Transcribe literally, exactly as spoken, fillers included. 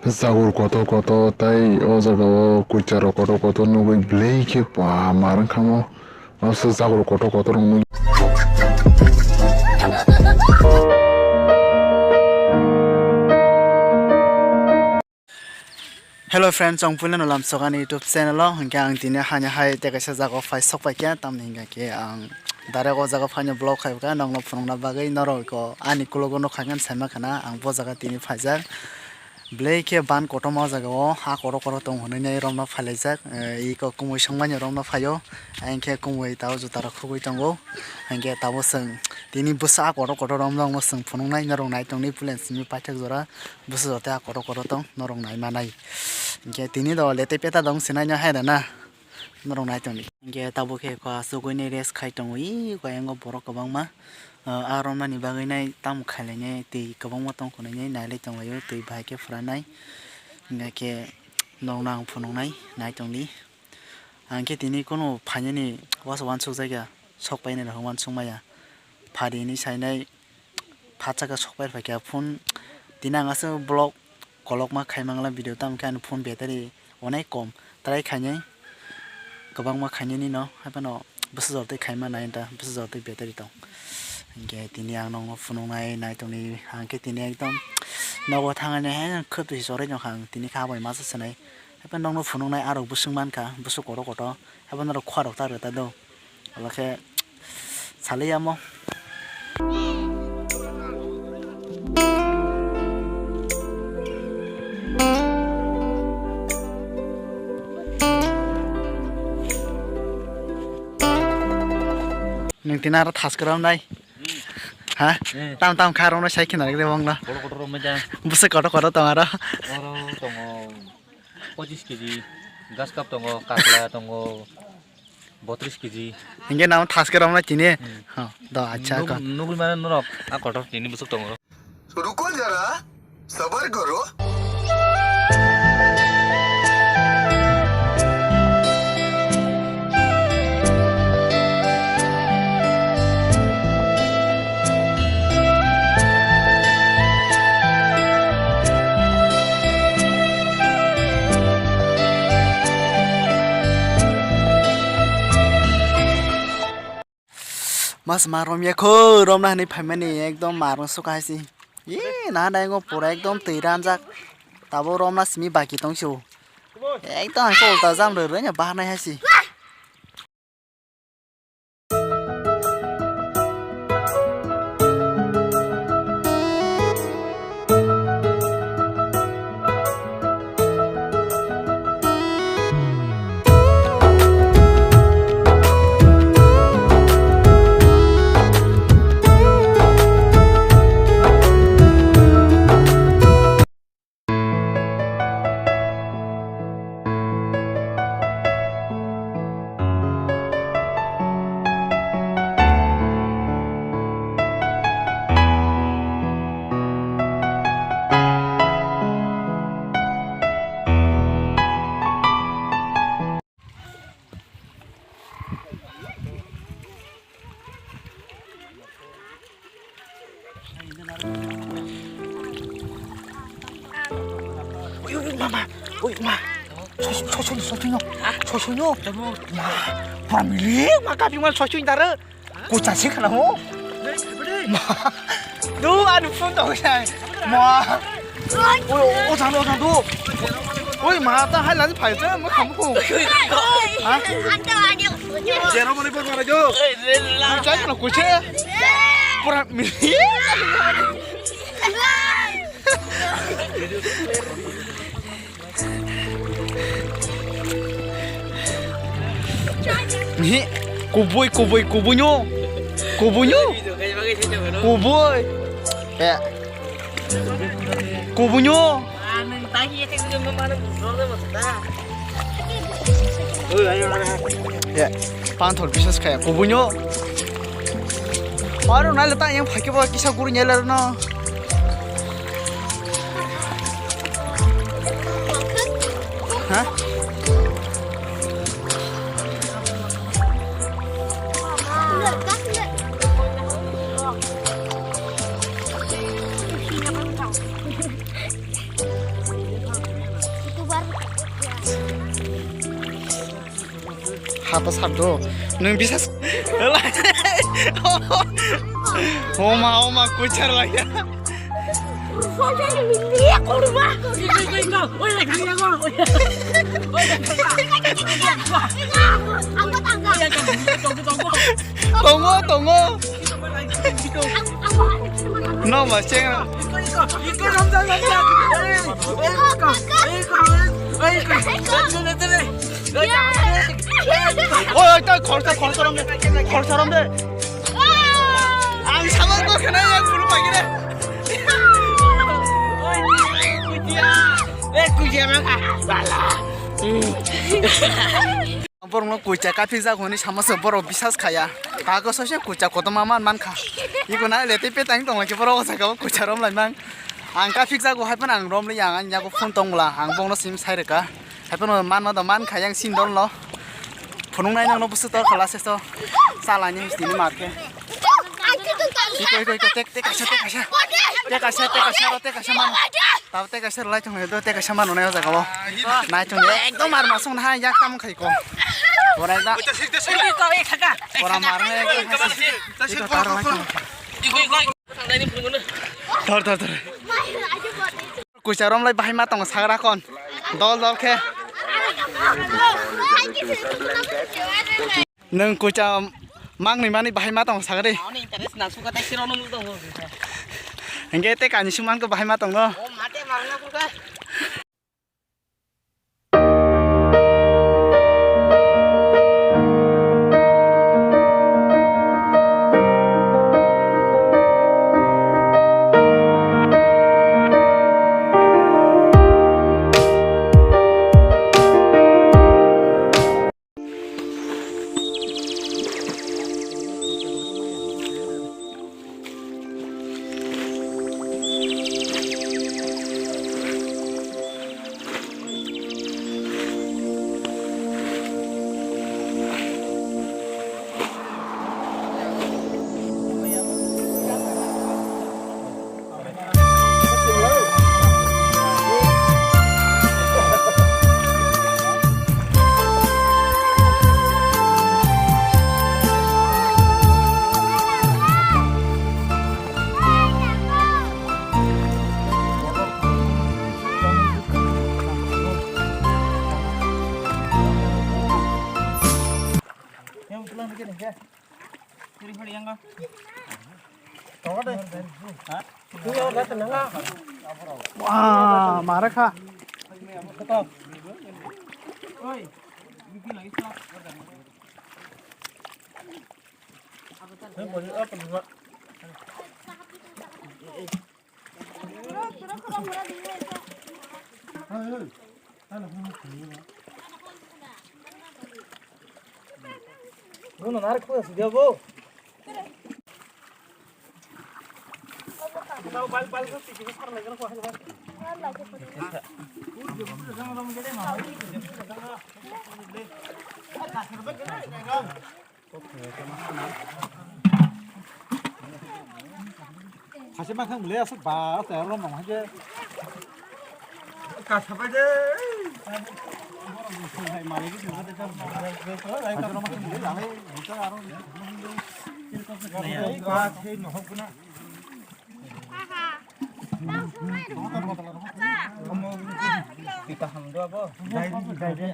Jagur kotor kotor tei o jaga o kuchar rok kotor kotor nugwi belai khe pa mar wngkha mo. Aswk jagur kotor kotor wngwi. Hello friends, ang puilano lamsok ani YouTube channel o, hwnkhe ang tini hanya hai tei kaisa jaga o phai sok paikha, tamni hwnkhe ang direct o jaga phaino vlog khai kha, nokno phunukna bagwi norok ani kulogo nukha khe saima khana ang bo jaga tini phaijak. Belai khe ban kotorma o jaga o, ha kotor kotor tong hwnwi romno phailaijak, eh, iko kumui songmani romno phaio, hwnkhe kumui tao juta rok khugui tongo, hwnkhe tabo chwng tini bwsa ha kotor kotor romno chwng phunuknai norok nai tongni puila simi paithak jora. Bwsajak tei a kotor kotor tong norok nai manai. Hwnkhe tini do le tei peta dong sinai no hai rana. Norok nai tongdi. Hwnkhe tabuk khe kha asugwi nai rest khai tongo. Ih, khe ayang o borok kwbangma, ah, a romnani bagwi nai tamo khailainai twi kwbangma tong khwnwi nai nailai tonglaio twi bahai khe phwranai. Hwnkhe norokno ang phunuknai nai tongdi. Ang khe tini kunu phainani uansuk uansuk jagya sok painani rok uansuk maya. Phari hinwi sainai phatsa khe sok pai phaikha phone. Tini ang aswk vlog kolokma khai mangla video, tamo khe ani phone battery onek kom. Try khainai kwbangma khainani no, haiphano bwsajak tei khaima nai da, bwsajak tei battery tong. Hwnkhe tini ang nokno phunuknai nai tongdi, ang khe tini ekdom nogo thangani hai khwp twi chorwi nokha ang, tini khe abo masa swnai. Haiphano nokno phunuknai arok bwswk mankha, bwswk kotor kotor. Haiphano norok khua rok ta rwta do. Ola khe salai yamo. Nwng tini aro thas kwrwng nai. Ha? Hmm. Tam tam kha rwng nai sai khna rwgwi bongno. Kotor kotor rwng nai jang. Bwswk kotor kotor tong aro. Oro tongo. Pochis kg gas cup tongo, kakla tongo, botris kg. Hingke nang thaske romna chini? Hmm. Ha, do, acha, nug-, kon. Nugui mano norok, a kotor chini bwswk tongo. रुको जरा, सबर करो। Mas ma rom ya kho, rom na hani phaimani ekdom marung suka hai si. Ye, na na ngo pura ekdom twi ranjak. Tabo rom na simi baki tong si o. Ekdom hai ko ulta jam rw rw nya bahar nai hai si. Oi, oi, mama, oi, ma. Sosoi, sosoi, sosoi no. Sosoi no. Ma, pura milik ma kapi mal sosoi dara. Kucha se khana ho. Ma. Du, ani phone to sai. Ma. Oi, o jang, o jang du. Oi, ma ta hai lani phai se, ma kham ko. Ha? Jero mani bor mara jo. Chai khana kuche. Pura milik. Ni, kubui, kubui, kubunyo. Kubunyo. Kubui. Eh. Kubunyo. Ya, panthor biswas kaya. Kubunyo. Aro nai leta yang phai khe bo kisa guru nyela no. Ha? Hata sardo. Nwng bisas. Oma, oma, kuchar lagya. Tongo, tongo. No, mas ceng. Oi, oi, ta khorsa, khorsa rom de. Khorsa rom de. Ang samar ko khna ya guru pagi de. Eh, kuya mangka. Salah. Borokno kucha kaphikjak hwnwi sama se borok bisas khaya. Kago soise kucha kotorma man mankha. Iko na le tei petang tongla khe borok o jaga o kucha romlai mang. Ang kaphikjago hai phano ang romliya ang ani yago phone tongla ang bongno sim sai rwkha. Hai phano manma da mankha yang sindolno. Phunuknai nangno bwswk tor khala seso. Chalani hwnwi tini mar khe. Iko, iko, iko, tek, tek kaisa, tek kaisa. Tek kaisa, tek kaisa, ro, tek kaisa man. Tabo tek kaisa rwlai tong do, tek kaisa man rwnai o jaga o. Nai tong di, ekdom mar masong na yak tam khai ko. Borai da. Iko, iko, iko, iko. Bora mar na ekdom khai. Iko tar rwlai tong. Iko, iko, iko. Thor, thor, thor. Kucha romlai bahai ma tongo sagra kon. Dol dol khe. Nwng kucha mangni mani bahai ma tongo sagri. Ani interest na suka tai siro nung tongo. Hingke te kani suman ko bahai ma tongo. O mate marna kuka. Wah, mare kha. Bono narwk khe sidi abo. Hase makhang bwle aswk ba, aswk aro nong hake. Kasabai de. Hase makhang bwle lalai, buka aro. Ba, sei nohok guna. Kita hamdo abo. Dai, dai, dai.